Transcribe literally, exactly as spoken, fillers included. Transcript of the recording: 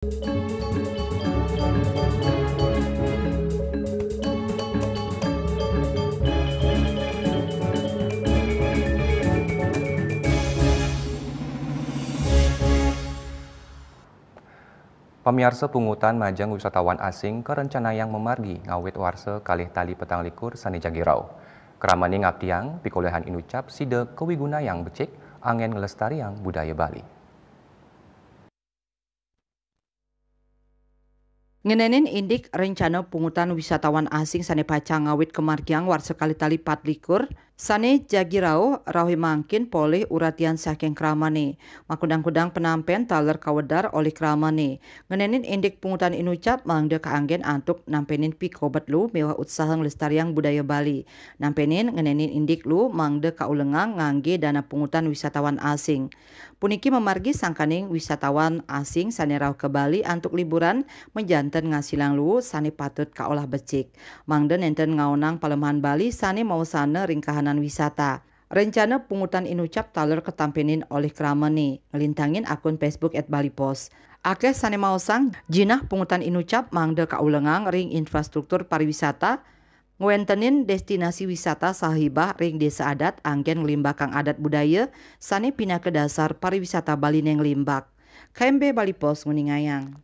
Pamiarsa, pungutan majeng wisatawan asing karencanayang mamargi ngawit warsa kalih tali petang likur sane jagi rauh. Kramane ngaptiang pikolihan inucap sida kawigunayang becik anggen nglestariang budaya Bali. Ngenenin indik rencana pungutan wisatawan asing sane pacang ngawit kamargiang warsa kalih tali pat likur, sane jagi rauh, rauh mangkin polih uratian saking kramane. Makudang-kudang penampen taler kawedar olih kramane. Ngenenin indik pungutan inucap mangda kaanggen antuk nampenin pikobet luh miwah utsaha nglestariang budaya Bali. Nampenin ngenenin indik luh mangda kaulengang ngangge dana pungutan wisatawan asing. Puniki mamargi sangkaning wisatawan asing sane rauh ka Bali antuk liburan majanten ngasilang luh sane patut kaolah becik. Mangda nenten ngaonang palemahan Bali sane maosana ring kahanan wisata. Rencana pungutan inucap taler katampenin olih kramane, nglintangin akun Facebook at Bali Post. Akeh sane maosang, jinah pungutan inucap mangda kaulengang ring infrastruktur pariwisata, ngwentenin destinasi wisata saha hibah ring desa adat anggen nglimbakang adat budaya sane pinaka dasar pariwisata Baline nglimbak. K M B Bali Post nguningayang.